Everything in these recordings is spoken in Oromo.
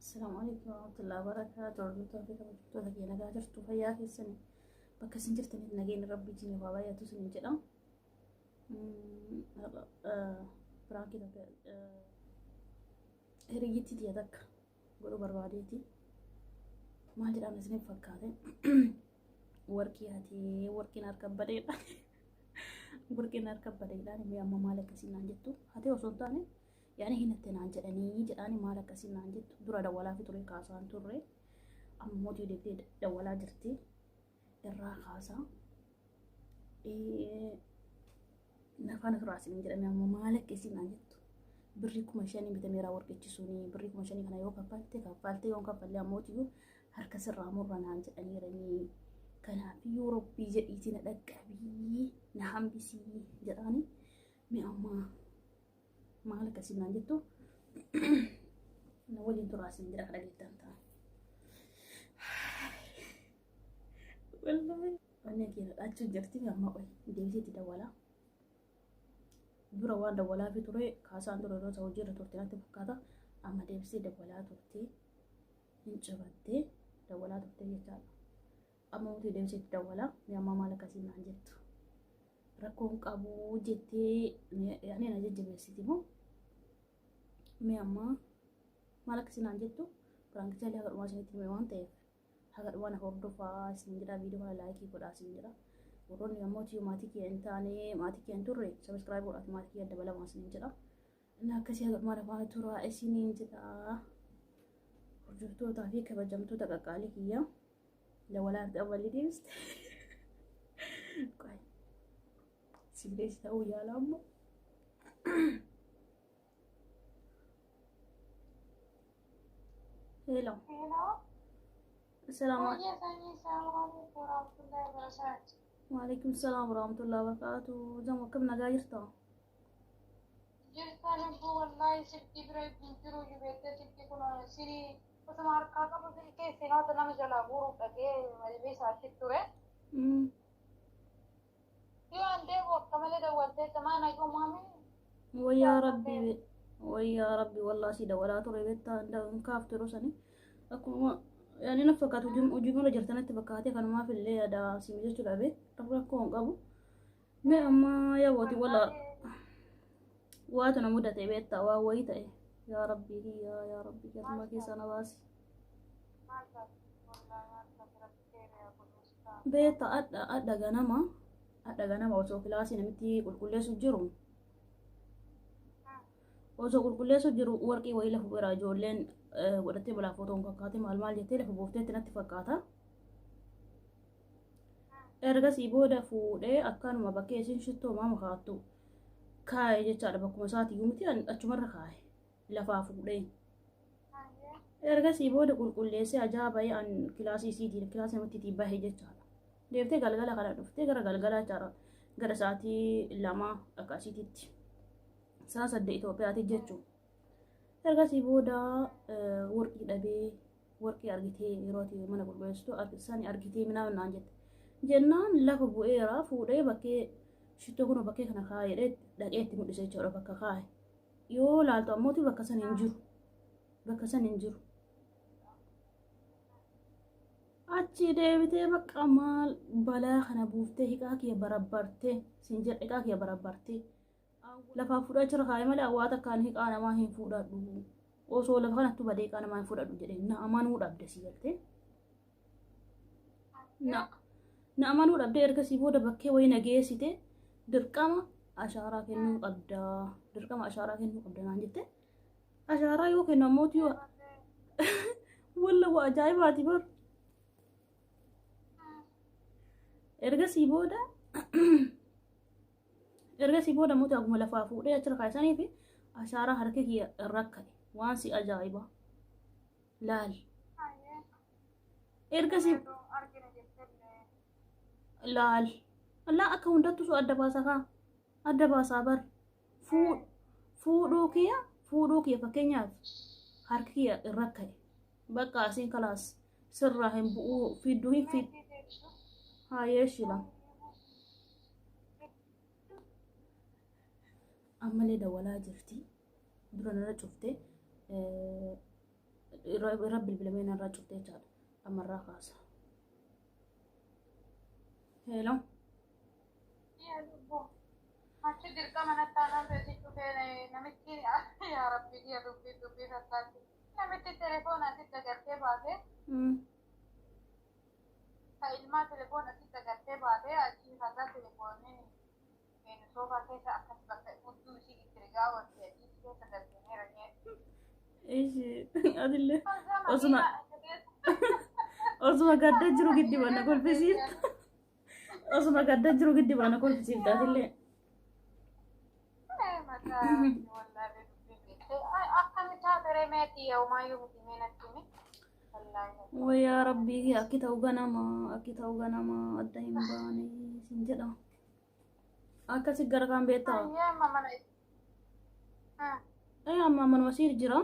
Assalamu alaikum warahmatullahi wabarakatuh. Hordoftoota fi kabajamtoota kiyya nagaa jirtu fayyaa keessani bakka isin jirtanitti nageenyi rabbii isiniif haa baay'atu isiniin jedha. Piraankii takka hiriyyittii tiyya takka godhuu barbaadeeti. Maal jedhaan isiniif fakkaate? Warqii hatee warqiin harka badeedha. Warqiin harka badeedha. Mee amma maal akkasii naan jettu? Hatee osoo hin taane yaani hin hatte naan jedhanii jedhaani maal akkasii naan jettu dura dawwalaa fi ture kaasaan turre amma mootii deebitee dawwalaa jirti irraa kaasaa. Nafaan turaa isin jedhame amma maal akkasii naan jettu birrii 5000 bitameera warqichi suni birrii 5000 kana yoo kaffalte kaffalte yoo kaffalle ammootiyyuu harka sirraa murra naan jedhaniiranii kanaafiyyuu rabbii jedhiitii na dhaqqabii na hambisii jedhaani mee amma maal akkasii naan jettu na waliin turaa isin jedha dhageettan ta'a. Wallaahi onneen kiyya dhaachuun jirti amma qoy deebiteetti dawwalaa. Dura waan dawwalaa fi ture kaasaan ture yeroo hojii irra turte natti fakkaata amma deebisee dawwalaa turte hin cibattee dawwalaa turte jechaadha. Amma mootii deebiseetti dawwalaa mee amma maal akkasii naan jettu. Rakkoon qabu jettee yaani na jajjabeessiti moo mee amma maal akkasii naan jettu piraankicha illee haga dhumaa isinitti hime waan ta'eef haga dhumaa na hordofaa isin jedha viidiyoo kana laayikii godhaa isin jedha. Warroonni ammoo tiyuu maatii kiyya hin taane maatii kiyya hin turre sabiskiraayib godhaati maatii kiyya dabalamaa isin jedha. Inni akkasii haga dhumaa na faana turaa isiniin jedha. Hordoftootaa fi kabajamtoota qaqqaalii kiyya. Dawalaa dawalii deebiste. Qoy. Sibilees ta'uu yaala ammoo. Hello. Hello. Assalamu Hojii sanyii salaamu warahmatullahi wabarakatuh. Waalaikum salaam warahmatullahi wabarakatuh. Zama akkam nagaa jirta? Jirta lubbuu wallahi silkii bira hin jiru beektee silkii kun sirii osuma harkaa qabu silkii sinoota nama jalaa guuruuf dhaqee malbii isaa achi ture. Yoo an deebi'u akka malee dawwaltee tamaa naguu maami. Wayyaa rabbi wayyaa rabbi wallaa si dawalaa ture beektaa hin kaaftu yeroo sanii akkuma yaani na fakkaatu hojii mala jirtanitti fakkaatee kanumaaf illee yaada si mijachuu dhabe rakkoo hin qabu. Mee amma yaabootii wala waatu na mudate beektaa waa wayii ta'e yaa rabbii kiyyaa yaa rabbii kiyyaa keessaa na baasi. Maal taate? Wallahi maal taate rabbi seera yaa kunuunsa. Beektaa adha adha ganama adha ganama osoo kilaasii namitti qulqulleessu jiru osoo qulqulleessu jiru warqii wayii lafa bira ijoolleen godhattee balaa footoon kakkaate maal maal jettee lafa buufteetti natti fakkaata. Ergasii booda fuudhee akkanuma bakkee isin shittoo maama kaattu kaa'e jechaadha bakkuma isaatiyyuu miti achumarra kaa'e lafaa fuudhee. Ergasii booda qulqulleessee ajaa bahee an kilaasii isiitiin kilaasii namattiitii bahe jechaadha. Deeftee galgala kana dhuftee gara galgalaa jechaadha gara sa'aatii 2 akka asiititti. Sa'a 8 Itoophiyaati jechuudha. Ergasii booda warqii dhabee warqii argitee yeroo ati mana qulqulleessitu sani argitee minaan naan jette. Jennaan lafa bu'eera fuudhee bakkee shittoo kun bakkee kana kaa'ee jedhee dhaqee itti mul'ise jechuudha bakka kaa'e. Yoo laaltu ammoo bakka san hin jiru. Bakka san hin jiru. Achi deebitee bakka maal balaa kana buuftee hiqaa kiyya barabbartee siin jedhe hiqaa kiyya barabbartee. Lafaa fuudhee achirra kaa'e malee waa takkaan hiqaa namaa hin fuudhadhu. Osoo lafa kanattu badee hiqaa namaa hin fuudhadhu jedhee na amanuu dhabde si galtee. Na amanuu dhabde ergasii booda bakkee wayii na geessite dirqama ashaaraa kennuu qabda. Dirqama ashaaraa kennuu qabda naan jette. Ashaaraa yoo kennu ammoo walla waa ajaa'ibaati bar. Ergasii booda ergasii booda mootii aguma lafaa fuudhee achirra kaayisanii fi ashaaraa harka kiyya irra ka'e waan si ajaa'iba laal. Ergasii laal laa akka hundattu su adda baasaa kaa adda baasaa bar fuudhuu kiyya fuudhuu kiyya fakkeenyaaf harki kiyya irra ka'e bakka asiin kalaas sirraa hin bu'uu fidduu hin fid haayee shila. Ammallee dawwalaa jirti. Dura narra cufte. irra bilbilamee narraa cufte jechaadha. Ammarraa kaasa. Hello. Achi dirqama natti aanaan feesi cufee namichi, yaa Rabbi yaa dubbii dubbii fakkaatti. Namitti telefoona asitti agartee baate, ka ilmaa telefoona asitti agartee baate, achi kasaa telefoonni soofaa keessa akkas bakka hudduu isii itti rigaa walte achi keessa galchaneera jee. Ishi adillee osuma gadda jiru giddi baana kolfisiifta. Osuma gadda jiru giddi baana kolfisiifta adillee. Wayyaa Rabbii akki ta'u ganama, akki ta'u ganama adda hin baane sin jedha. Akkasi gara kaan beektaa? Ee, amma manuma siir jira.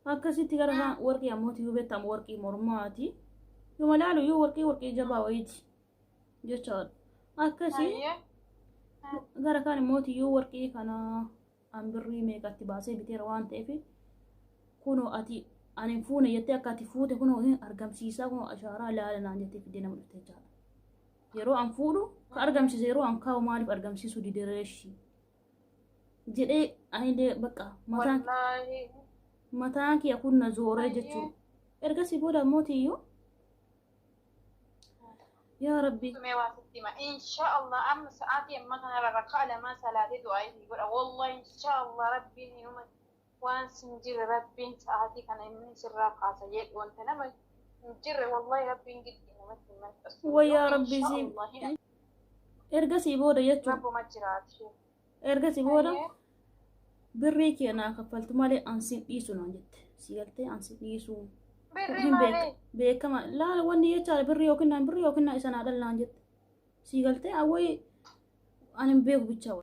Akkasitti gara kaan warqii ammooti yoo beektamu warqii mormaati. Yoo malaalu yoo warqii jabaa wayiiti jechaadha. Akkasii gara kaan immooti yoo warqii kana an birrii meeqatti baasee biteera waan ta'eef, kunoo ati ani hin fuune jettee akka ati fuute kunoo hin argamsiisaa, kunoo ashaaraa ilaala naan jettee fiddee nama dhufte jechaadha. Yeroo an fuudhu ka argamsiise, yeroo an kaa'u maaliif argamsiisuu didereeshi jedhee anillee bakka mataan kiyya kun na zooree jechuudha. Ergasii booda ammootiyyuu yaa Rabbi. Mee waa sitti hima. Insha Allah amma sa'aatii amma kanarra rakkaa lamaan salaatee du'aa isii godha. Wallahi insha Allah Rabbiin inuma waan sin jirre Rabbiin sa'aatii kana inni sirraa kaasa jedhu, wanta nama hin jirre wallahi Rabbiin giddi namatti hin maxxansu. Wayyaa Rabbi si ergasii booda jechuudha. Rabbuma jiraati. Ergasii booda birrii kee naa kaffaltu malee an sin dhiisu naan jette. Si galtee an sin dhiisu. Birrii Hin malee? Beekama laala wanni jechaadha, birrii yookiin naan birrii yookiin isa naa dhala naan jette. Si galtee awwayi ani hin beeku bichaa.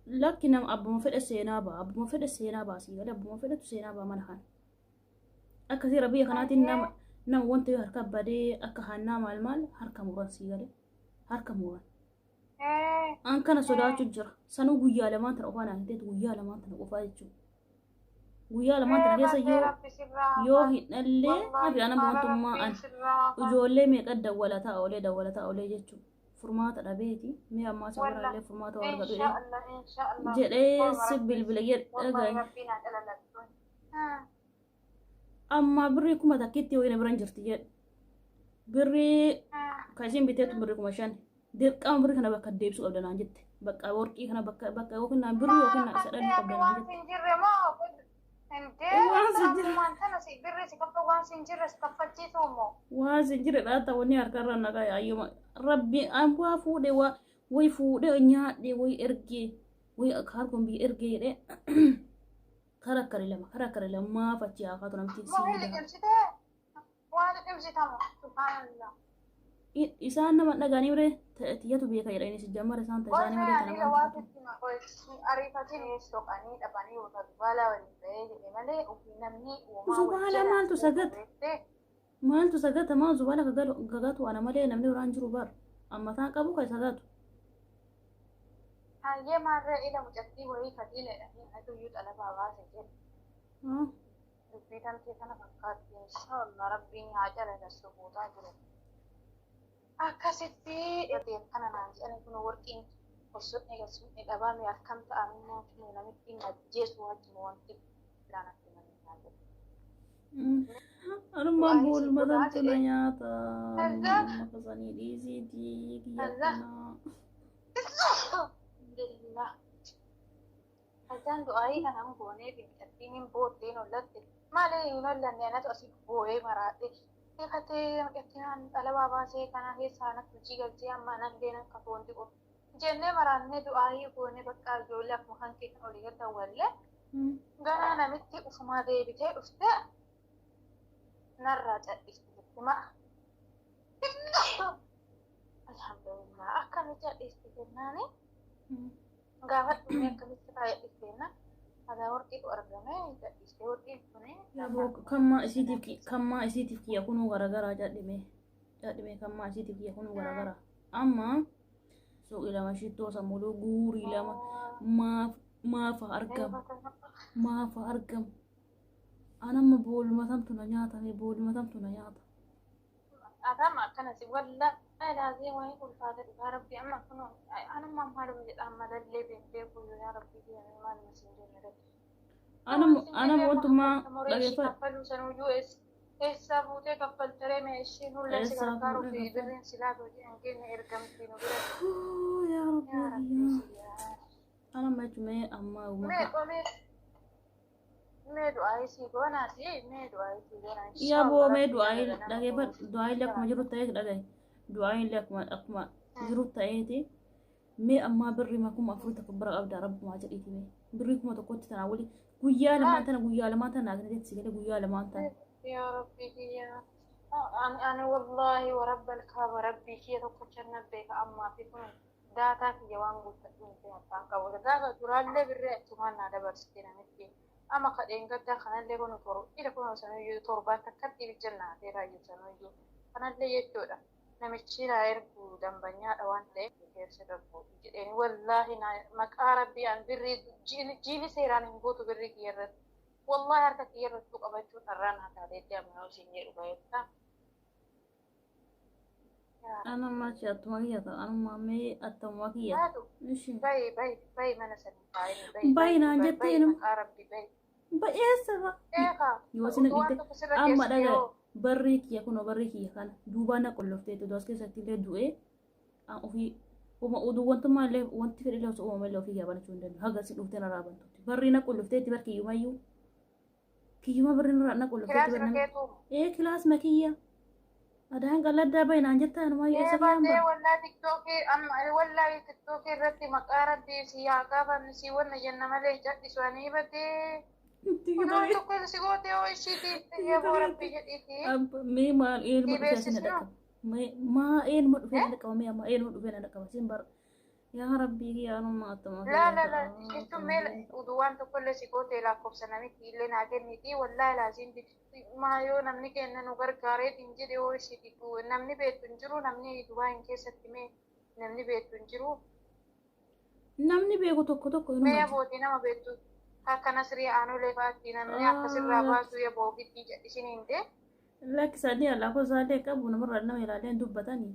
Lakki nama abbuma fedhe seenaa ba'a, abbuma fedhe seenaa ba'a, si galee abbuma fedhetu seenaa ba'a mana kana. Akka seera biyya kanaatiin nama wanta yoo harka badee akka hannaa maal maal harka muran, si galee harka muran. An kana sodaachuu jira. Sanuu guyyaa lamaan tana qofaa naan ta'etu, guyyaa lamaan tana qofaa jechuudha. Guyyaa lamaan tana keessa yoo hin dhallee hafi ana mootummaa an ijoollee meeqa dawwalataa oolee dawwalataa oolee jechuudha. Furmaata dhabeeti. Mee ammaa isa biraallee furmaata waa argatu jedhee si bilbila jedhe. Amma birrii 1000tti wayina biran jirti jedhe. Birrii kan isheen biteetu birrii 5000. Dirqama birrii kana bakka deebisuu qabda naan jette. Bakka warqii kana bakka yookiin naan birrii yookiin isa dhaluu qabda naan jette. Waan sin jirre moo? Waan sin jirre. Waan tana si birri si kaffa, waan sin jirre si kaffalchiisu moo? Waan sin jirre dhaata wanni harkarra nagaa ayyuma Rabbi an waa fuudhe, waa way fuudhe nyaadhe, way ergee, way kaargoon biyya ergee jedhee karaa kare lama karaa kare lama maaf achi haa kaatu namti Moo hin siidaa. liqimsitee? Waa liqimsitamu? Subhaanallah. Isaan nama dhagaanii biree tiyyatu beeka jedhanii si jammara isaan ta'isaanii malee Wallahi kana ani maal waa taatu. sitti ariifatiin soqanii dhabanii yookaan zubaala waliin ba'ee jedhe malee ofii namni uumaa Zubaala maaltu sagata? Maaltu sagata? Maal zubaala gagatu? Ana malee namni biraan jiru bar. Ammataan qabu kan sagatu. Hayyee, maarree ila mucattii wayii fadiileedha atuyyuu xalabaa baase jedhe. Dubbii tantee kana fakkaatti, inshaallah Rabbiin haa jalalassu guutaa jiru. Akkasitti akkana naan jedhani, kun warqiin gosoonni gosoonni dhabame akkam ta'a, immoo kun namitti ajjeesu wajjin wanti biraan akka namni naan jedhe. Anumaan boolmatantu na nyaata. Kaza. Makasanii dhiisiitii kiyya Kaza. kanaa. Alhamdulillah. Ajaan du'aayii kana goonee fi mucattiin hin booddeen hollatte. Maali hin hollanne, anatu asii boo'ee maraadhe. Eegatee mucattiin an dhalabaa baasee kana keessaa natti hojii galchee amma anan deeman akka foonti qofa. Jennee maraannee du'aayii goonee bakka ijoollee akkuma kan kee kan olii gad dawwallee ganaa namitti ufumaa deebitee dhuftee narraa cadhifte jetti ma'a. Alhamdulillah, akkamitti cadhifte jennaani, gaafa dhumee akkamitti fayyadhifte jennaan, hagaa warqiitu argame cadhifte warqiin kuni. Kammaa isiitiif kiyya kunuu garagaraa cadhime cadhime, kammaa isiitiif kiyya kunuu garagaraa. Amma suuqii lama shittoo sammuu guurii lama maaf maafa argama, maafa argama. Anamma booluma tamtu na nyaatame, booluma tamtu na nyaata. Atama akkana si wallaahi laazii wayii ulfaata dhugaa rabbi amma kun anumma maaluma jedha amma lallee beeku yaa rabbi maaluma sin jenne. Anama anama wantummaa dhageeffadhu. Kaffaluu sanuyyuu eessaa fuutee kaffaltaree mee isheen hulla si Eessaa gargaaruu fuudhee fi kaffal. Birriin silaa hojii hin geenye ergamtii nu bira. Yaa Yaa rabbi rabbi yaa. yaa. Anama jechuun mee amma Mee maka. qomee mee du'aa isii goonaa si mee du'aa isii goonaa. Yaa boo mee Rabbi du'aa nama dhageeffadhu, du'aa illee akkuma jiru ta'ee dhagaye. Du'aa illee akkuma jiru ta'eeti. Mee ammaa birrii 4000 tokko bira qabda rabbumaa jedhiiti mee. Birrii 1000tti tanaa wali guyyaa lamaan tana, guyyaa lamaan tana naa jetti si galee, guyyaa lamaan tana. Yaa rabbi kiyya. Ani wallaahi wa rabbal kaaba rabbii kiyya tokkocha na beeka ammaa fi kun daataa kiyya waan guuttadhu hin harkaan qabu. Gaafa duraallee birrii achumaan naa dabarsite namitti. Amma kadheen gaddaa kanallee kun toru ila kun sanuyyuu torbaan takkatti bijjannaa ta'eeraayyuu sanuyyuu kanallee jechuudha. Namichi naa ergu dambanyaadha waan ta'eef keessa darbu jedheen wallaahi maqaa rabbii an birrii jiini seeraan hin guutu birrii kiyya irratti. Wallahi harka kiyya irrattuu qabachuu carraa naa taateetti amma yoo siin jedhu baay'ata. Anamma achi attuma kiyya ta'a. Anumma mee attuma kiyya. Haadhu Ishi. bayi bayi bayi mana sanii bayi bayi Bayi naan bayi jettee nu. Maqaa rabbi bayi. Ba'eessa ba. Eegaa Yoo sin waan dhiite tokko sirra amma keessa dhaga yoo barrii kiyya kunoo barrii kiyya kana duubaan na qollofteetu as keessatti illee du'ee ofii uma oduu wantummaa illee wanti fedhe illee osoo uumame illee ofii kiyya banachuu hin danda'u haga si dhuftee narraa bantutti barrii na qollofteetti bar kiyyumayyuu kiyyuma barrii na qollofteetti kilaasii bar namni bakkeetu ee kilaasma kiyya adaan qalladdaa bayi naan jettaa anumaa eessa kiyyaan Baatee ba wallaahi tiktookii amma wallaahi tiktookii irratti maqaa rabbii si haa gaafannu si wanna jenna malee cal'isu ani batee waan tokko si goote yoo ishiiti yaboo rabbii jedhiiti. Mee maal eenyuma Si dhufee asii na beeksisnu? dhaqqaba? Mee maa eenyuma dhufee na dhaqqaba? Mee amma eenyuma dhufee na dhaqqaba? Siin bar yaa rabbii kiyya anuma attuma Laa laa laa jechuun mee uduu waan tokkollee si goote lakkoofsa namitti illee naa kenniti wallaahi laasiin maa yoo namni kenna nu gargaareetiin jedhe yoo ishiiti namni beektu hin jiru namni Dubaayin keessatti mee namni beektu hin jiru. Namni beeku tokko tokko inuma Mee jira. abbootii nama beektu akka Nasrii Aanolee fa'aatti namni akkasirraa baasu yaboo ofitti jedhisiniin dee. Lakkisanii lakkoofsa isaallee qabu namarraa nama ilaalee dubbatanii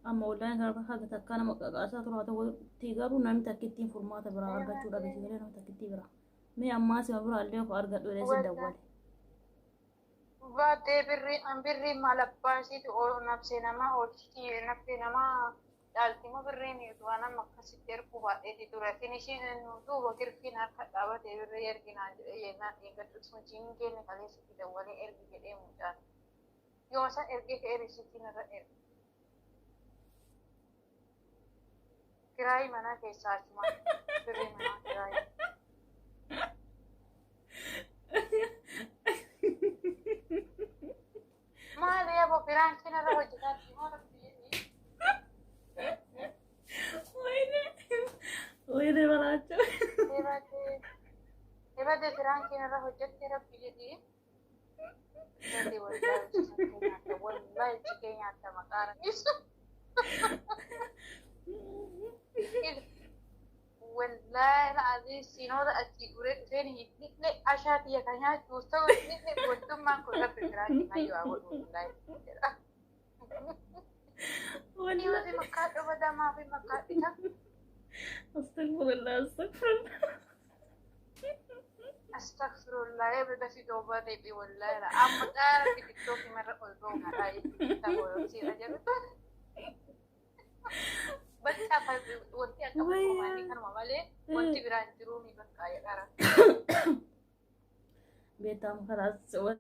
amma wallaan kana haga takkaa nama qaqaasaa tura ta'utti garuu namni takkittiin furmaata biraa argachuu dhabe si galee nama takkittii biraa. Mee ammaa sima biraallee of argadhu jedhee sin dawwale. Baatee birrii an birrii maal abbaa isiitu nafsee namaa oolchiti nafsee namaa dhaaltimo birriin waan amma akkasitti erguu baadheeti ture. Finishiin duuba kirfiin harka dhaabatee birrii erginaa jedhee yennaan eeggadhu hojiin keenya kaleessatti dawwalee ergi jedhee mucaan. Yoo san ergee ka'ee risiitiin irra erge. Kiraayii manaa keessaa achumaan birrii manaa kiraayii. Maali yaboo firaankiin irra hojjetaa jiru rabbi jedhii. Wayne wayne baraachuu. Ebade firaankiin irra hojjette rabbi jedhii. Ebade wallaahi hojii nyaata wallaahi hojii nyaata maqaa rabbi. Wallaahi la'aziim siinoota achii guree dhufeen hiikni ashaati kan nyaachuuf ta'u hiikni wantummaan kun rabbi firaankiin hayyuu haa godhu wallaahi jedha. Dhiyooti makkaa dhuba damaa fi makkaa dhita. Astagfirullah, astagfirullah. Astagfirullah, ebada si tooba deebi wallaahi amma qaara tiktookii marra ol ba'u maqaa itti siidha jedhu. Bakka wanti akka qomaanii kanuma malee wanti biraan jiruu ni bakka jedhara. Beektamu kalaas.